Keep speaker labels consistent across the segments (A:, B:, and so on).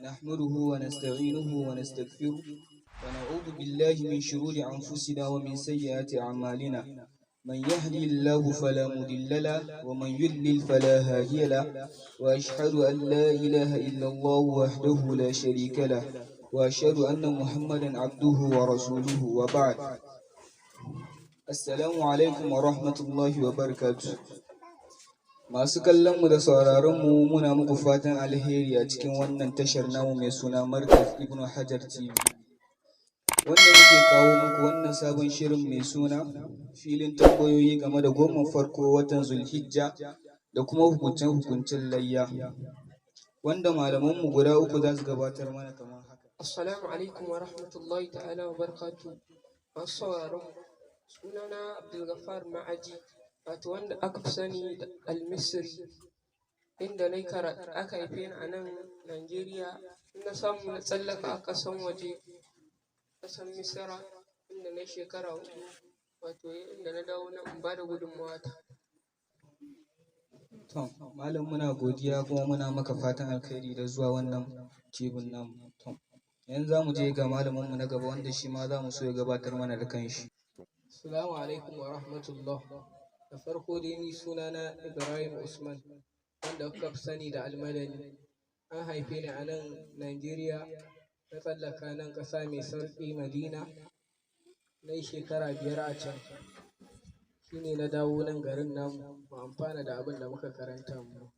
A: نحمده ونستعينه ونستغفره ونعوذ بالله من شرور أنفسنا ومن سيئات أعمالنا. من يهدي الله فلا مضل له ومن يضلل فلا هادي له، وأشهد أن لا إله إلا الله وحده لا شريك له، وأشهد أن محمدا عبده ورسوله، وبعد. السلام عليكم ورحمة الله وبركاته. Masu kallon mu da sauraron mu, muna muku fatan alheri a cikin wannan tashar namu mai suna Markaz Ibn Hajar TV, wanda muke kawo muku wannan sabon shirin mai suna filin tambayoyi game da 10n farko watan Zulhijja da kuma hukunce-hukuncen layya, wanda malamanmu guda uku za su gabatar mana kamar haka.
B: Assalamu alaikum wa rahmatullahi ta'ala wa barakatuh. Masu sauraron mu, sunana Abdulghaffar Ma'aji, wato wanda aka fi sani da Almisri, inda na yi karatu, aka haife ni a nan Najeriya, na samu na tsallaka a ƙasan waje, ƙasan Misira, inda na yi shekara 4, wato inda na dawo nan in ba da gudunmawa ta.
A: To, malam, muna godiya kuma muna maka fatan alkhairi da zuwa wannan tebur namu. To, yanzu za mu je ga malaminmu na gaba, wanda shi ma za mu so ya gabatar mana da kanshi.
B: Assalamu alaikum wa rahmatullah. Da farko dai, ni sunana Ibrahim Usman, wanda kuka fi sani da Almadani. An haife ni a nan Najeriya, na tsallaka nan ƙasa mai sarki Madina, na yi shekara 5 a can. Shi ne na dawo nan garin namu mu amfana da abin da muka karanta mu.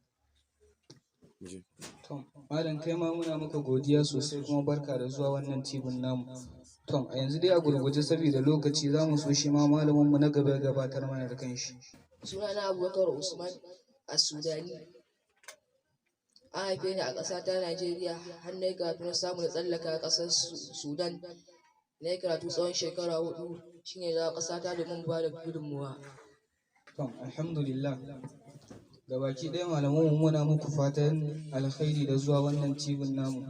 A: To, malam, kai ma muna maka godiya sosai kuma barka da zuwa wannan tebur namu. To, a yanzu dai a gurguje, saboda lokaci, za mu so shi ma malaminmu na gaba ya gabatar mana da kanshi.
C: Sunana Abubakar Usman a Sudani. An haife ni a ƙasa ta Najeriya, har na yi karatu, na samu na tsallaka ƙasar Sudan. Na yi karatu tsawon shekara 4, shine na dawo ƙasa ta domin ba da gudunmawa.
A: To, alhamdulillah. Gabaki ɗaya malamanmu, muna muku fatan alkhairi da zuwa wannan tebur namu.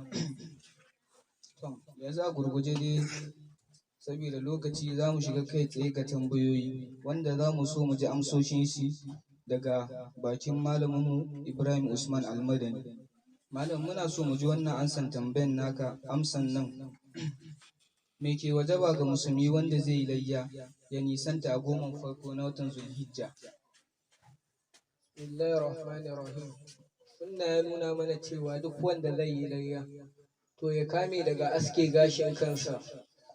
A: To, yanzu a gurguje dai, saboda lokaci, za mu shiga kai tsaye ga tambayoyi, wanda za mu so mu ji amsoshin shi daga bakin malaminmu Ibrahim Usman Almadani. Malam, muna so mu ji wannan amsan tambayan naka, amsan nan. Me ke wajaba ga musulmi wanda zai yi layya ya nisanta a 10n farko na watan Zulhijja?
B: Bismillahir Rahmanir Rahim. Sunna ya nuna mana cewa duk wanda zai yi layya, to ya kame daga aske gashin kansa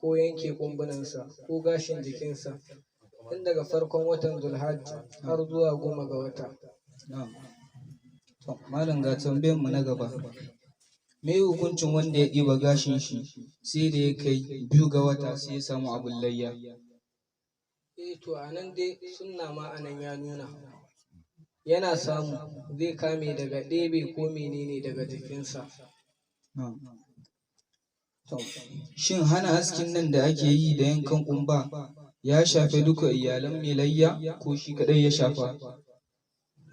B: ko yanke kumbunansa ko gashin jikinsa tun daga farkon watan Zulhajj har zuwa 10 ga wata.
A: Na'am. To, malam, ga tambayan mu na gaba. Me hukuncin wanda ya ɗiba gashin shi sai da ya kai 2 ga wata sai ya samu abin layya?
B: Eh, to, a nan dai sunna ma a nan ya nuna yana samu zai kame daga ɗebe ko menene daga jikinsa.
A: Na'am. To, shin hana askin nan da ake yi da yankan ƙumba ya shafi duka iyalan mai layya ko shi kaɗai ya shafa?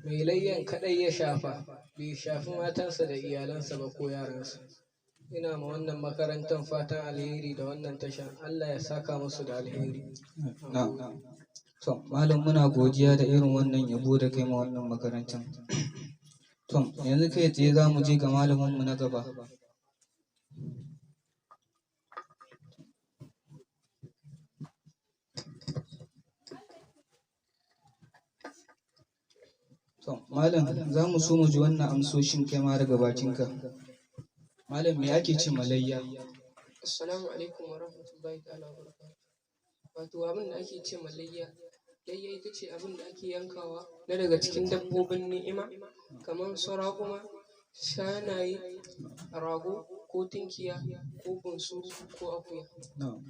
B: Mai layyan kaɗai ya shafa, bai shafi matansa da iyalansa ba ko yaransa. Ina ma wannan makarantar fatan alheri da wannan tashan, Allah ya saka musu da alheri.
A: Na'am. To, malam, muna godiya da irin wannan yabo da kai ma wannan makarantar. To, yanzu kai tsaye za mu je ga malaminmu na gaba. To, malam, za mu so mu ji wannan amsoshin kai ma daga bakinka. Malam, me ake ce ma layya?
B: Assalamu alaikum wa rahmatullahi ta'ala wa barakatuh. Wato abin da ake ce ma layya, layya ita ce abin da ake yankawa na daga cikin dabbobin ni'ima kamar su raƙuma, shanaye, rago ko tunkiya ko bunsuru ko akuya.
A: Na'am.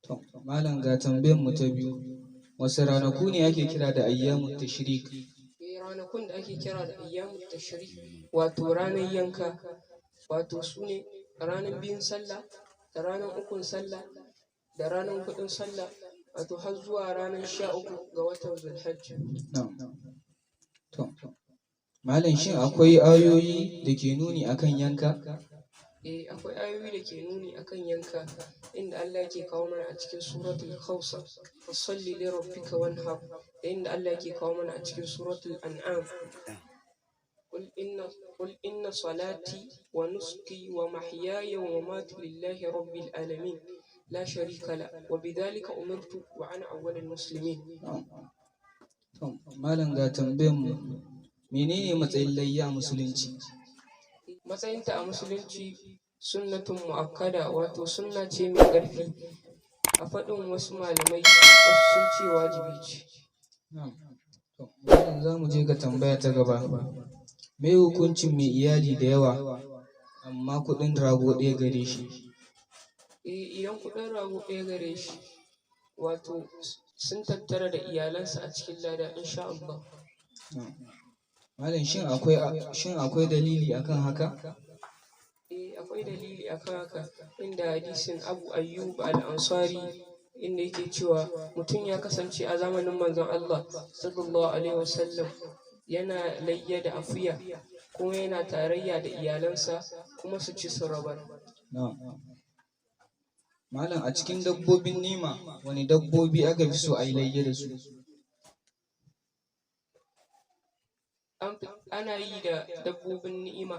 A: To, malam, ga tambayan mu ta biyu. Wasu ranaku ne ake kira da ayyamut tashrik?
B: Eh, ranakun da ake kira da ayyamut tashrik, wato ranar yanka, wato su ne ranar 2n sallah da ranar 3n sallah da ranar 4n sallah, wato har zuwa ranar 13 ga watan Zulhajji.
A: Na'am. To, malam, shin akwai ayoyi da ke nuni akan yanka?
B: Eh, akwai ayoyi da ke nuni akan yanka, inda Allah yake kawo mana a cikin suratul Kausar, fasalli li rabbika wanhar, da inda Allah yake kawo mana a cikin suratul An'am, qul قل إن صلاتي ونسكي ومحياي ومماتي لله رب العالمين لا شريك له وبذلك أمرت وأنا أول المسلمين.
A: To, malam ga tambayan mu. Menene matsayin layya a musulunci?
B: Matsayinta a musulunci sunnatun mu'akkada, wato sunna ce mai ƙarfi. A faɗin wasu malamai, wasu sun ce wajibi ce.
A: Na'am. To, malam za mu je ga tambaya ta gaba. Me hukuncin mai iyali da yawa amma kuɗin rago ɗaya gare shi?
B: Eh, idan kuɗin rago ɗaya gare shi, wato sun tattara da iyalansa a cikin lada insha Allah.
A: Na'am. Malam shin akwai dalili akan haka?
B: Eh, akwai dalili akan haka, inda hadisin Abu Ayyub al-Ansari inda yake cewa mutum ya kasance a zamanin manzon Allah sallallahu alaihi wasallam yana layya da akuya kuma yana tarayya da iyalansa kuma su ci su rabar.
A: Na'am. Malam, a cikin dabbobin ni'ima wane dabbobi aka fi so a yi layya da su?
B: Ana yi da dabbobin ni'ima,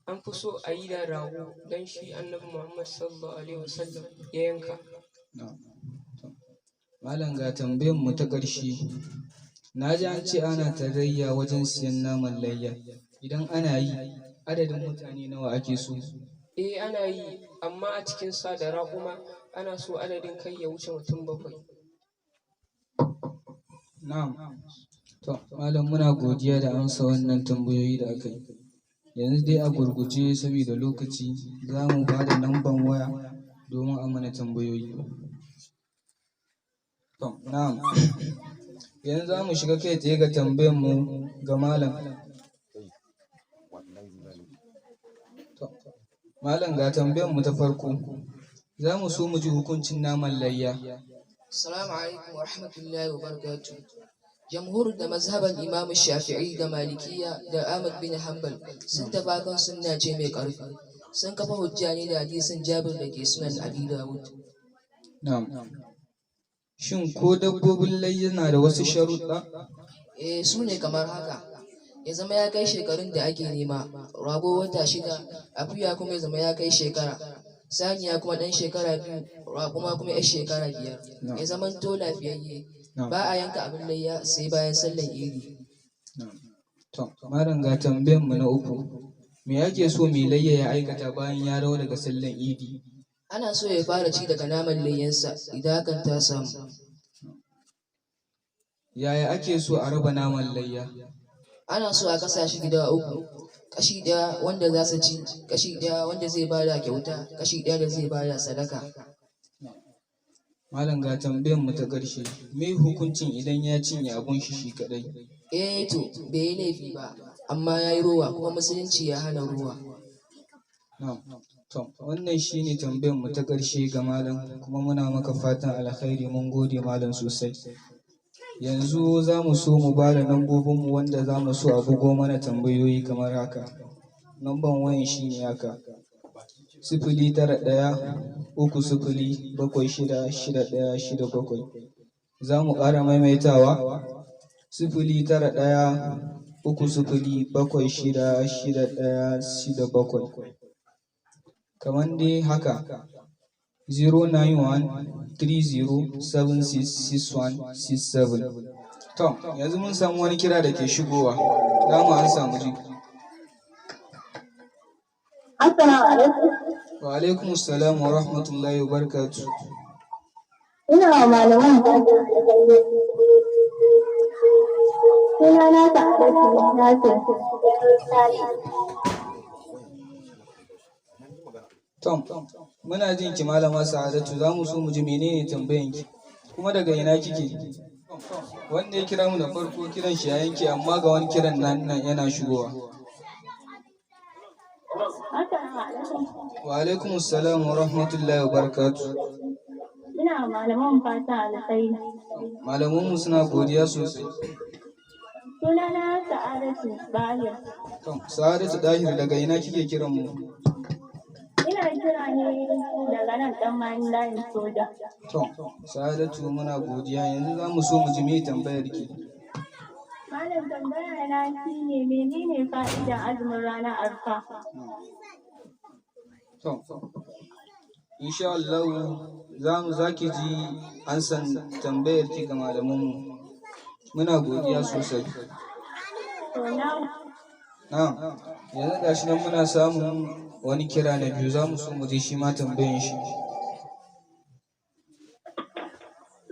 B: an fi so a yi da rago don shi Annabi Muhammad sallallahu alaihi wasallam ya yanka.
A: Na'am. To, malam ga tambayan mu ta ƙarshe. Na ji an ce ana tarayya wajen siyan naman layya. Idan ana yi, adadin mutane nawa ake so?
B: Eh, ana yi, amma a cikin sa da raƙuma ana so adadin kai ya wuce mutum 7.
A: Na'am. To, malam muna godiya da amsa wannan tambayoyi da aka yi. Yanzu dai a gurguje saboda lokaci za mu ba da namban waya domin a mana tambayoyi. To, na'am. Yanzu za mu shiga kai tsaye ga tambayan mu ga malam. To, malam ga tambayan mu ta farko. Za mu so mu ji hukuncin naman layya.
C: Assalamu alaikum wa rahmatullahi wa barakatuh. Jamhur da mazhaban Imam Shafi'i da Malikiya da Ahmad bin Hanbal sun tafi kan sunna ce mai ƙarfi. Sun kafa hujja ne da hadisin Jabir da ke sunan Abi Dawud.
A: Na'am. Shin ko dabbobin layya na da wasu sharuɗa?
C: Eh, su ne kamar haka. Ya zama ya kai shekarun da ake nema, rago wata 6, akuya kuma ya zama ya kai shekara, saniya kuma ɗan shekara 2, raƙuma kuma 'yar shekara 5.
A: Na'am.
C: Ya zamanto lafiyayye.
A: Na'am.
C: Ba a yanka abin layya sai bayan sallan idi.
A: Na'am. To, malam ga tambayan mu na uku. Me ake so mai layya ya aikata bayan ya dawo daga sallan idi?
C: Ana so ya fara ci daga naman layyansa idan hakan ta samu.
A: Yaya ake so a raba naman layya?
C: Ana so a kasa shi gida 3, kashi ɗaya wanda za su ci, kashi ɗaya wanda zai bada kyauta, kashi ɗaya da zai bada sadaka.
A: Malam ga tambayan mu ta ƙarshe. Me hukuncin idan ya cinye abun shi shi kaɗai?
C: Eh to, bai yi laifi ba, amma ya yi rowa kuma musulunci ya hana rowa.
A: Na'am. To, wannan shine tambayan mu ta ƙarshe ga malam kuma muna maka fatan alkhairi, mun gode malam sosai. Yanzu za mu so mu ba da lambobinmu wanda za mu so a bugo mana tambayoyi kamar haka. Lamban wayan shine haka: 091 30 76 61 67. Za mu ƙara maimaitawa: 091 30 76 61 67. Kaman dai haka: 091 30 76 61 67. To, yanzu mun samu wani kira da ke shigowa. Za mu ansa mu ji.
D: Assalamu alaikum.
A: Wa alaikum assalam wa rahmatullahi wa barakatuh.
D: Ina wa malaman fatan alheri. Sunana Sa'adatu Nasir.
A: Tom, muna jin ki malama Sa'adatu, za mu so mu ji menene tambayan ki. Kuma daga ina kike? Wanda ya kira mu da farko kiran shi ya yanke, amma ga wani kiran nan nan yana shigowa.
D: Assalamu alaikum.
A: Wa alaikum assalam wa rahmatullahi wa barakatuh.
D: Ina wa malaman fatan alkhairi.
A: Malamanmu suna godiya sosai.
D: Sunana Sa'adatu Bahir.
A: Tom, Sa'adatu Dahir, daga ina kike kiran mu?
D: Ina kira ne daga nan ɗan mani layin soja.
A: Tom, Sa'adatu muna godiya, yanzu za mu so mu ji me tambayar ki.
D: Malam, tambaya na shine menene fa'idan azumin ranar Arfa?
A: To, insha Allah za mu zaki ji ansan tambayar ki ga malamanmu. Muna godiya sosai.
D: To, na
A: Na'am, yanzu gashi nan muna samun wani kira na biyu, za mu so mu ji shi ma tambayan shi.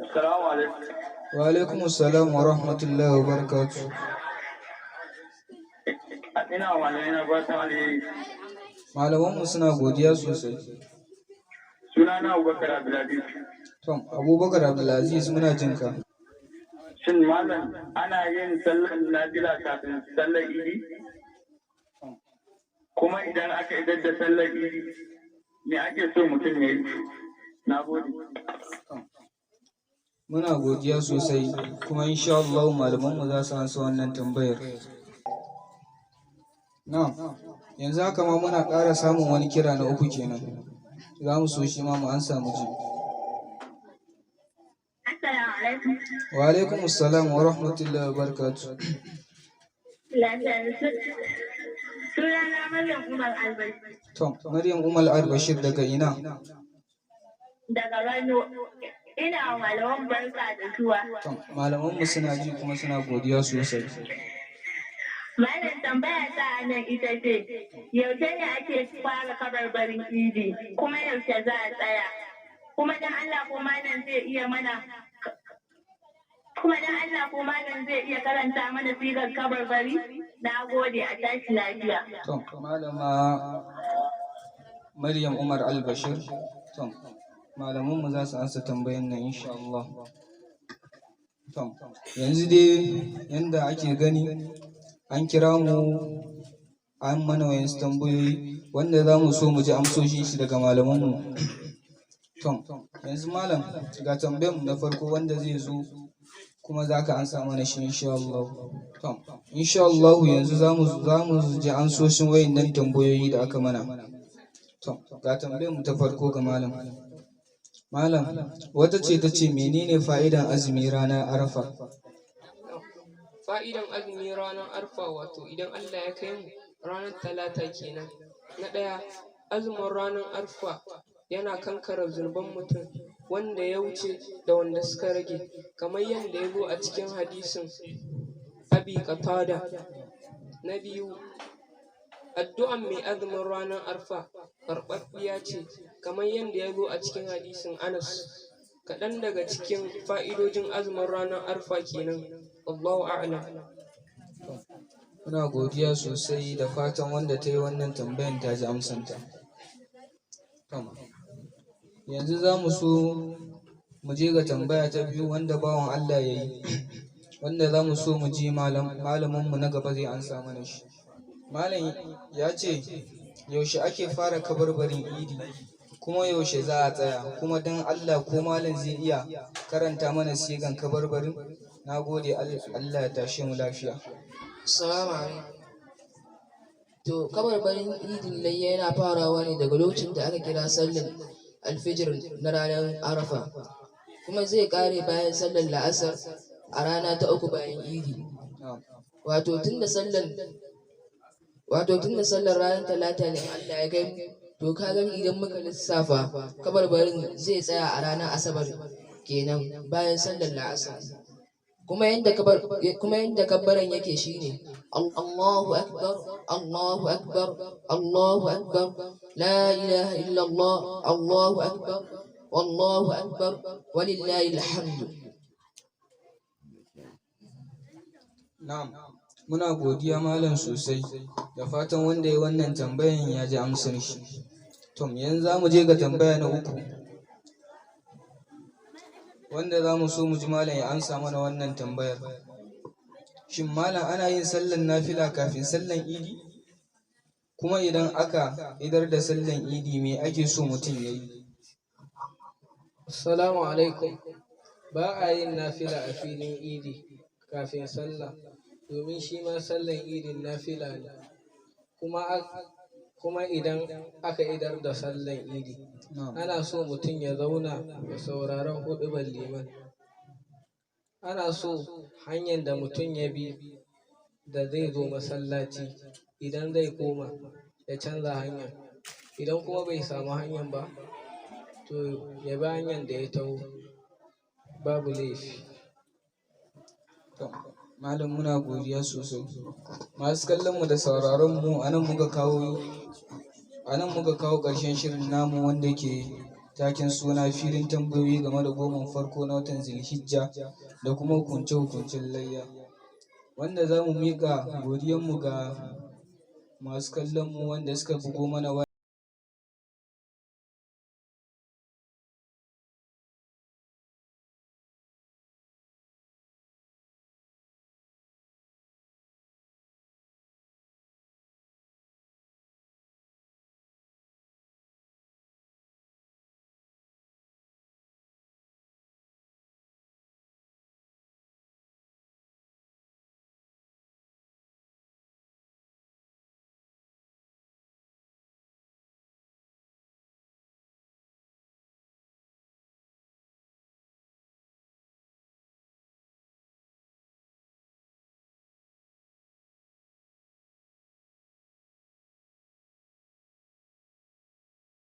E: Assalamu alaikum.
A: Wa alaikum assalam wa rahmatullahi wa barakatuh.
E: Ina wa malamai na fatan alheri.
A: Malamanmu suna godiya sosai.
E: Sunana Abubakar Abdulaziz.
A: To, Abubakar Abdulaziz, muna jin ka.
E: Shin malam, ana yin sallar nafila kafin sallar idi? Kuma idan aka idar da sallar idi, me ake so mutum ya yi? Na gode.
A: Muna godiya sosai kuma insha Allah malamanmu za su ansa wannan tambayar. Na'am, yanzu haka ma muna ƙara samun wani kira na uku kenan. Za mu so shi ma mu ansa mu ji.
D: Assalamu alaikum.
A: Wa alaikum assalam wa rahmatullahi wa barakatuh.
D: Lafiya. Sunana Maryam Umar Albashir
A: To, Maryam Umar Albashir daga ina?
D: daga Rano. Ina wa malaman barka da zuwa.
A: To, malamanmu suna ji kuma suna godiya sosai.
D: Malam, tambaya ta a nan ita ce, yaushe ne ake fara kabarbarin idi, kuma yaushe za a tsaya? Kuma dan Allah ko malam zai iya mana Kuma dan Allah ko malam zai iya karanta mana sigar kabarbari? Na gode, a tashi lafiya.
A: To, malama Maryam Umar Albashir, to, malamanmu za su ansa tambayan nan insha Allah. To, yanzu dai yanda ake gani an kira mu an mana wayansu tambayoyi wanda za mu so mu ji amsoshin shi daga malamanmu. To, yanzu malam, ga tambayan mu na farko wanda zai zo kuma za ka ansa mana shi insha Allah. To, insha Allah yanzu za mu ji amsoshin wayannan tambayoyi da aka mana. To, ga tambayar mu ta farko ga malam. Malam, wata ce ta ce menene fa'idan azumi ranar Arfa?
B: Fa'idan azumi ranar Arfa, wato idan Allah ya kai mu ranar Talata kenan. Na ɗaya, azumin ranar Arfa yana kankare zunuban mutum wanda ya wuce da wanda suka rage, kamar yadda ya zo a cikin hadisin Abi Qatada. Na biyu, addu'an mai azumin ranar Arfa karɓaɓɓiya ce, kamar yadda ya zo a cikin hadisin Anas. Kaɗan daga cikin fa'idojin azumin ranar Arfa kenan. Wallahu a'lam.
A: Muna godiya sosai da fatan wanda ta yi wannan tambayan ta ji amsanta. Tom, yanzu za mu so mu je ga tambaya ta biyu wanda bawan Allah ya yi, wanda za mu so mu ji malaminmu na gaba zai ansa mana shi. Malam ya ce, yaushe ake fara kabarbarin idi, kuma yaushe za a tsaya, kuma don Allah ko malam zai iya karanta mana sigan kabarbarin? Na gode, Allah ya tashe mu lafiya.
C: Assalamu alaikum. To, kabarbarin idin layya yana farawa ne daga lokacin da aka kira sallar alfijir na ranar Arafa, kuma zai kare bayan sallar la'asar a rana ta uku bayan idi.
A: Na'am.
C: Wato tun da sallar ranar Talata ne in Allah ya kai mu, to ka gani idan muka lissafa kabarbarin zai tsaya a ranar Asabar kenan bayan sallar la'asar. Kuma yanda kabbaran yake shine Allahu akbar, Allahu akbar, Allahu akbar, la ilaha illallah, Allahu akbar, wallahu akbar, walillahi alhamdu.
A: Na'am, muna godiya malam sosai, da fatan wanda ya yi wannan tambayan ya ji amsar shi. Tom, yanzu za mu je ga tambaya na uku, wanda za mu so mu ji malam ya amsa mana wannan tambayar. Shin malam, ana yin sallan nafila kafin sallan idi? Kuma idan aka idar da sallan idi, me ake so mutum ya yi?
F: Assalamu alaikum. Ba a yin nafila a filin idi kafin sallah, domin shi ma sallan idin nafila ne. Kuma idan aka idar da sallan idi,
A: Na'am.
F: ana so mutum ya zauna ya saurari huɗubar liman. Ana so hanyar da mutum ya bi da zai zo masallaci, idan zai koma ya canza hanya. Idan kuma bai samu hanyar ba, to ya bi hanyar da ya taho, babu laifi.
A: To, malam, muna godiya sosai. Masu kallon mu da sauraron mu, a nan muka kawo ƙarshen shirin namu wanda ke taken suna filin tambayoyi game da 10n farko na watan Zulhijja da kuma hukunce-hukuncen layya. Wanda za mu miƙa godiyanmu ga masu kallon mu wanda suka bugo mana waya.